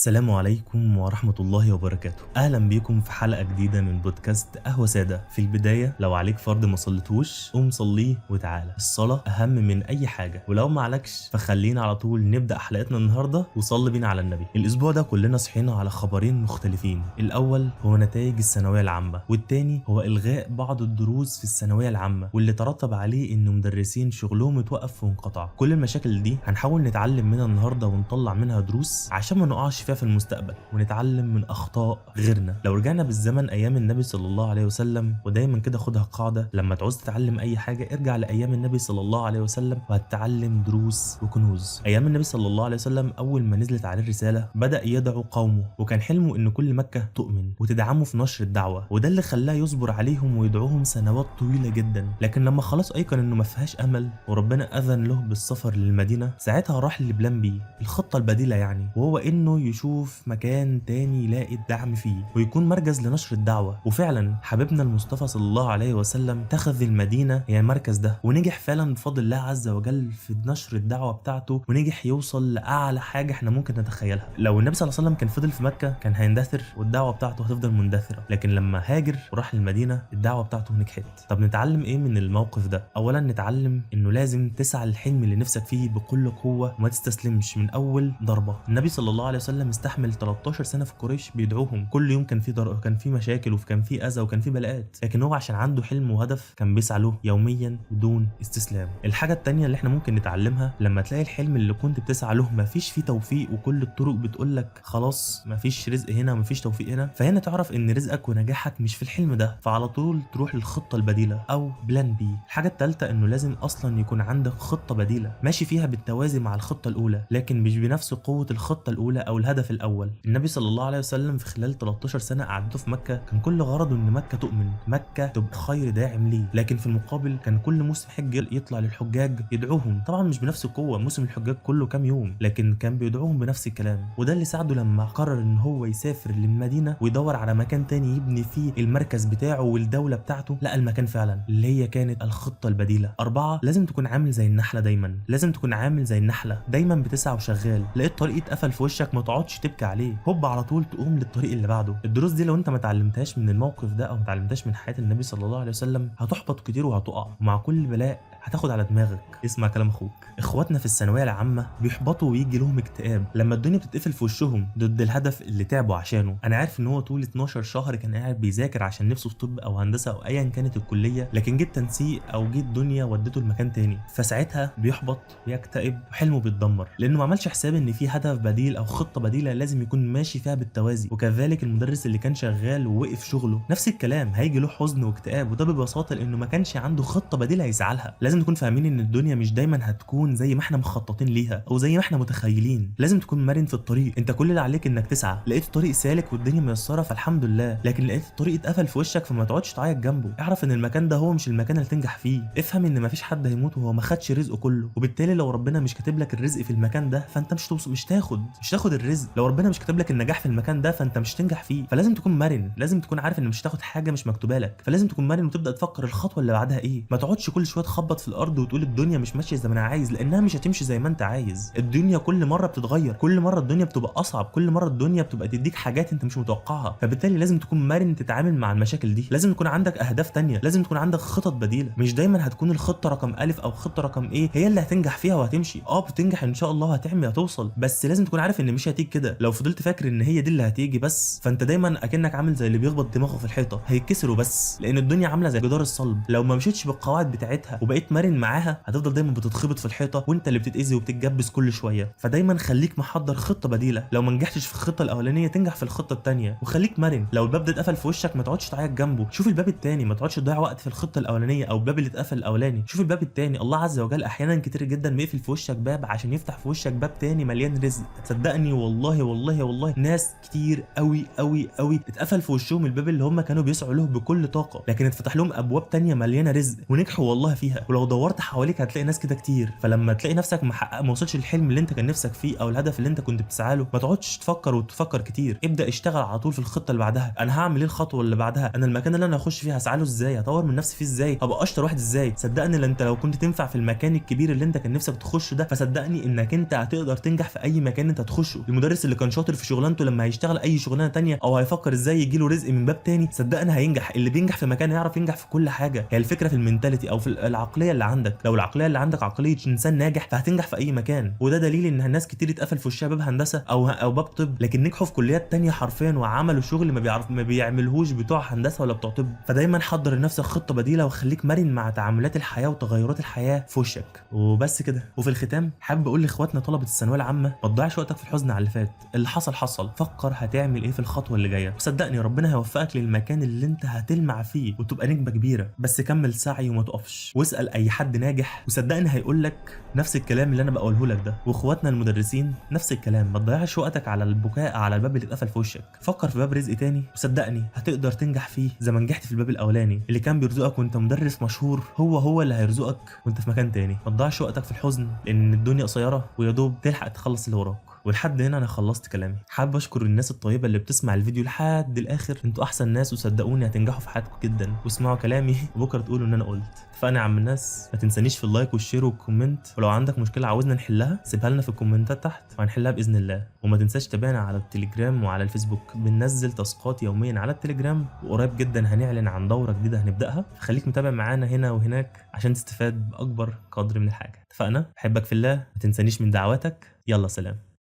السلام عليكم ورحمة الله وبركاته. أهلا بيكم في حلقة جديدة من بودكاست قهوة سادة. في البداية لو عليك فرض ما صليتهوش قوم صليه وتعالى، الصلاة أهم من أي حاجة، ولو ما عليكش فخلينا على طول نبدأ حلقتنا النهاردة وصلي بينا على النبي. الأسبوع ده كلنا صحينا على خبرين مختلفين، الأول هو نتائج الثانوية العامة، والتاني هو إلغاء بعض الدروس في الثانوية العامة واللي ترتب عليه إن مدرسين شغلهم اتوقف وانقطع. كل المشاكل دي هنحاول نتعلم منها النهاردة ونطلع منها دروس عشان ما نقعش فيها في المستقبل ونتعلم من اخطاء غيرنا. لو رجعنا بالزمن ايام النبي صلى الله عليه وسلم، ودايما كده خدها قاعدة، لما تعوز تتعلم اي حاجة ارجع لايام النبي صلى الله عليه وسلم وهتتعلم دروس وكنوز. ايام النبي صلى الله عليه وسلم اول ما نزلت عليه الرسالة بدا يدعو قومه، وكان حلمه ان كل مكة تؤمن وتدعمه في نشر الدعوة، وده اللي خلاه يصبر عليهم ويدعوهم سنوات طويلة جدا. لكن لما خلاص ايقن انه ما فيهاش امل وربنا اذن له بالسفر للمدينة، ساعتها راح ل plan B، الخطة البديلة يعني، وهو انه يشوف مكان تاني يلاقي الدعم فيه ويكون مركز لنشر الدعوة. وفعلا حبيبنا المصطفى صلى الله عليه وسلم اتخذ المدينة هي المركز ده، ونجح فعلا بفضل الله عز وجل في نشر الدعوة بتاعته، ونجح يوصل لأعلى حاجة احنا ممكن نتخيلها. لو النبي صلى الله عليه وسلم كان فضل في مكة كان هيندثر والدعوة بتاعته هتفضل مندثرة، لكن لما هاجر وراح للمدينة الدعوة بتاعته نجحت. طب نتعلم ايه من الموقف ده؟ اولا نتعلم انه لازم تسعى للحلم اللي نفسك فيه بكل قوة وما تستسلمش من اول ضربة. النبي صلى الله عليه وسلم استحمل 13 سنة في قريش بيدعوهم، كل يوم كان في كان في مشاكل وكان في اذى وكان في بلاءات، لكن هو عشان عنده حلم وهدف كان بيسعى له يوميا بدون استسلام. الحاجة التانية اللي احنا ممكن نتعلمها، لما تلاقي الحلم اللي كنت بتسعى له مفيش فيه توفيق وكل الطرق بتقولك خلاص مفيش رزق هنا ومفيش توفيق هنا، فهنا تعرف ان رزقك ونجاحك مش في الحلم ده، فعلى طول تروح للخطة البديلة او plan B. الحاجة التالتة انه لازم اصلا يكون عندك خطة بديلة ماشي فيها بالتوازي مع الخطة الاولى، لكن مش بنفس قوة الخطة الاولى او الهدف الاول. النبي صلى الله عليه وسلم في خلال 13 سنة قعدته في مكة كان كل غرضه ان مكة تؤمن، مكة تبقى خير داعم ليه، لكن في المقابل كان كل موسم حج يطلع للحجاج يدعوهم، طبعا مش بنفس القوة، موسم الحجاج كله كام يوم، لكن كان بيدعوهم بنفس الكلام. وده اللي ساعده لما قرر ان هو يسافر للمدينة ويدور على مكان تاني يبني فيه المركز بتاعه والدولة بتاعته، لقى المكان فعلا اللي هي كانت الخطة البديلة. 4، لازم تكون عامل زي النحلة دايما، لازم تكون عامل زي النحلة دايما بتسعى وشغال. لقيت طريق اتقفل في وشك ما تقعدش تبكي عليه، هوب على طول تقوم للطريق اللي بعده. الدروس دي لو انت ما اتعلمتهاش من الموقف ده او ما اتعلمتهاش من حياة النبي صلى الله عليه وسلم هتحبط كتير وهتقع، ومع كل بلاء هتاخد على دماغك. اسمع كلام اخوك. اخواتنا في الثانوية العامة بيحبطوا ويجي لهم اكتئاب لما الدنيا بتتقفل في وشهم ضد الهدف اللي تعبوا عشانه. انا عارف ان هو طول 12 شهر كان قاعد بيذاكر عشان نفسه في طب او هندسة او ايا كانت الكلية، لكن جه التنسيق او جه الدنيا ودته لمكان تاني، فساعتها بيحبط ويكتئب وحلمه بيتدمر، لانه ما عملش حساب ان في هدف بديل او خطه بديله لازم يكون ماشي فيها بالتوازي. وكذلك المدرس اللي كان شغال ووقف شغله نفس الكلام، هيجي له حزن واكتئاب، وده ببساطة لانه ما كانش عنده خطه بديله يسعى لها. لازم نكون فاهمين ان الدنيا مش دايما هتكون زي ما احنا مخططين ليها او زي ما احنا متخيلين، لازم تكون مرن في الطريق. انت كل اللي عليك انك تسعى، لقيت الطريق سالك والدنيا ميسرة فالحمد لله، لكن لقيت الطريق اتقفل في وشك فما تقعدش تعيط جنبه. اعرف ان المكان ده هو مش المكان اللي تنجح فيه. افهم ان مفيش حد هيموت وهو ما خدش رزقه كله، وبالتالي لو ربنا مش كاتب لك الرزق في المكان ده فانت مش توصل، مش تاخد الرزق. لو ربنا مش كاتب لك النجاح في المكان ده فانت مش تنجح فيه. فلازم تكون مرن، لازم تكون عارف ان مش هتاخد حاجة مش مكتوبة لك، فلازم تكون مرن وتبدا تفكر الخطوة اللي بعدها ايه. ما تقعدش كل شوية تخبط في الارض وتقول الدنيا مش ماشية زي ما انا عايز، لانها مش هتمشي زي ما انت عايز. الدنيا كل مرة بتتغير، كل مرة الدنيا بتبقى اصعب، كل مرة الدنيا بتبقى تديك حاجات انت مش متوقعها، فبالتالي لازم تكون مرن تتعامل مع المشاكل دي. لازم يكون عندك اهداف تانية، لازم تكون عندك خطط بديله، مش دايما هتكون الخطة رقم الف او خطه رقم ايه هي اللي هتنجح فيها وهتمشي. بتنجح ان شاء الله وهتعمل هتوصل، بس لازم تكون عارف ان مش هتيجي كده. لو فضلت فاكر ان هي دي اللي هتيجي بس، فانت دايما اكنك عامل زي اللي بيخبط دماغه في الحيطة، هيتكسر وبس. لان الدنيا عامله زي جدار الصلب، لو ما مشيتش بالقواعد بتاعتها وبقيت مرن معاها هتفضل دايما بتتخبط في الحيطة وانت اللي بتتاذي وبتتجبس كل شوية. فدايما خليك محضر خطه بديله، لو ما نجحتش في الخطة الاولانية تنجح في الخطة الثانية، وخليك مرن. لو الباب ده اتقفل في وشك ما تقعدش تعيط جنبه، شوف الباب الثاني، ما تقعدش تضيع وقت في الخطة الاولانية او الباب اللي اتقفل الاولاني، شوف الباب الثاني. الله عز وجل احيانا كتير جدا بيقفل في وشك باب عشان يفتح في وشك باب تاني مليان رزق. صدقني والله والله والله ناس كتير قوي قوي قوي اتقفل في وشهم الباب اللي هم كانوا بيسعوا له بكل طاقة، لكن اتفتح لهم ابواب تانية مليانة رزق ونجحوا والله فيها. ولو ولو دورت حواليك هتلاقي ناس كده كتير. فلما تلاقي نفسك محقق ما وصلتش للحلم اللي انت كان نفسك فيه او الهدف اللي انت كنت بتسعى له، ما تقعدش تفكر وتفكر كتير، ابدا اشتغل على طول في الخطة اللي بعدها. انا هعمل ايه الخطوة اللي بعدها؟ انا المكان اللي انا هخش فيه هسعى له ازاي؟ هطور من نفسي فيه ازاي؟ هبقى اشطر واحد ازاي؟ صدقني لو انت لو كنت تنفع في المكان الكبير اللي انت كان نفسك تخشه ده، فصدقني انك انت هتقدر تنجح في اي مكان انت تخشه. المدرس اللي كان شاطر في شغلانته لما هيشتغل اي شغلانة تانية او هيفكر ازاي يجي له رزق من باب تاني، صدقني هينجح. اللي بينجح في مكان يعرف ينجح في كل حاجة. هي الفكرة في ال mentality او في العقلية اللي عندك. لو العقلية اللي عندك عقلية انسان ناجح فهتنجح في اي مكان. وده دليل ان الناس كتير اتقفل في وشها باب هندسة او باب طب، لكن نجحوا في كليات تانية حرفيا وعملوا شغل ما بيعملهوش بتوع هندسة ولا بتوع طب. فدايما حضر لنفسك خطه بديله وخليك مرن مع تعاملات الحياة وتغيرات الحياة في وشك. وبس كده. وفي الختام حابب اقول لاخواتنا طلبه الثانوية العامة، ما تضيعش وقتك في الحزن على اللي فات، اللي حصل حصل، فكر هتعمل ايه في الخطوة اللي جاية، وصدقني ربنا هيوفقك للمكان اللي انت هتلمع فيه وتبقى نجمه كبيرة. بس كمل سعي وما تقفش، واسال اي حد ناجح وصدقني هيقول لك نفس الكلام اللي انا بقوله لك ده. واخواتنا المدرسين نفس الكلام، ما تضيعش وقتك على البكاء على الباب اللي اتقفل في وشك، فكر في باب رزق تاني وصدقني هتقدر تنجح فيه زي ما نجحت في الباب الاولاني. اللي كان بيرزقك وانت مدرس مشهور هو اللي هيرزقك وانت في مكان تاني. ما تضيعش وقتك في الحزن لان الدنيا قصيرة ويا دوب تلحق تخلص اللي وراك. ولحد هنا انا خلصت كلامي. حابب اشكر الناس الطيبة اللي بتسمع الفيديو لحد الاخر، انتوا احسن ناس وصدقوني هتنجحوا في حياتكم جدا. واسمعوا كلامي وبكره تقولوا ان انا قلت. اتفقنا يا عم الناس؟ ما تنسانيش في ال like وال share وال comment، ولو عندك مشكلة عاوزنا نحلها سيبها لنا في الكومنتات تحت وهنحلها باذن الله. وما تنساش تتابعنا على التليجرام وعلى الفيسبوك، بننزل تاسكات يوميا على التليجرام، وقريب جدا هنعلن عن دوره جديدة هنبداها، فخليك متابع معانا هنا وهناك عشان تستفاد باكبر قدر من الحاجة. اتفقنا؟ بحبك في الله، ما تنسانيش من دعواتك. يلا سلام.